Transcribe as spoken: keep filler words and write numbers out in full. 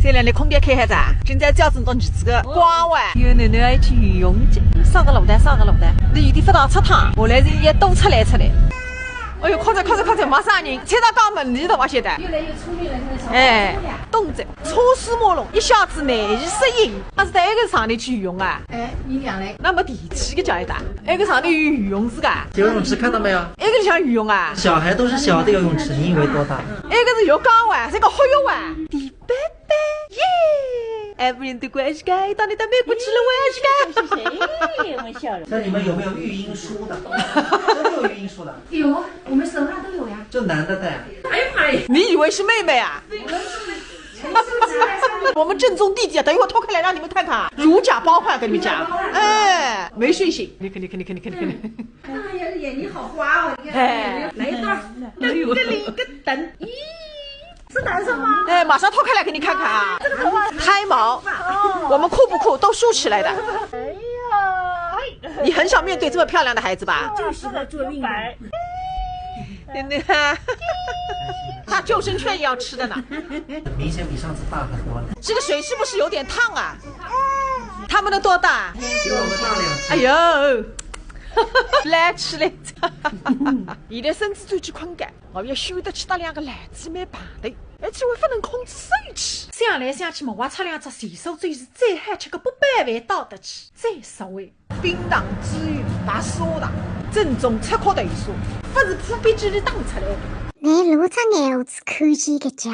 对了，侬空调开开咋？今朝叫子到儿子个光玩。有囡囡还去游泳去，上个路段，上个路段，侬有点勿大出趟，我来是也多出来出来。哎哟，快点快点快点，马上人，车道讲问题的，我晓得。越来越聪明了，现在小孩子。哎，懂得，车水马龙，一下子难以适应。但是到埃个场地去游泳啊？哎，你讲嘞？那么地气个叫一打，埃个场地有游泳池噶？游泳池看到没有？埃个里向游泳啊？小孩都是小的游泳池，你以为多大？埃个是浴缸哇，这个好游哇。 耶！Evelyn 的关系该到你的美国去了，我是该。是谁？我笑了。那你们有没有育婴书的？真的有育婴书的？有，我们手上都有呀。就男的带啊？哎呀妈呀！你以为是妹妹啊？我们正宗弟弟啊，等一会儿脱开来让你们看看啊，如假包换，跟你们讲，哎，没睡醒。你看，你看，你看，你看，你看。哎呀，眼睛好花哦，你看，哎，来一段，噔噔噔噔，咦。 是男生吗？哎，马上脱开来给你看看啊。这个头发胎毛，哦，我们酷不酷都竖起来的。哎呀，哎，你很少面对这么漂亮的孩子吧？就适合做运动。真的啊，他救生圈也要吃的呢。明显比上次大很多了。这个水是不是有点烫啊？他们的多大？比我们大两岁。哎呦，来吃嘞。现在身子最去困觉。 我要休得去搭两个男子妹碰头，而且我不能控制生气。想来想去嘛，我出两只洗手水是最好吃个，不白饭倒得去，最实惠。冰糖之语，大砂糖，正宗赤脚豆沙，不是铺边子里打出来的。侬露只眼珠子看见个讲。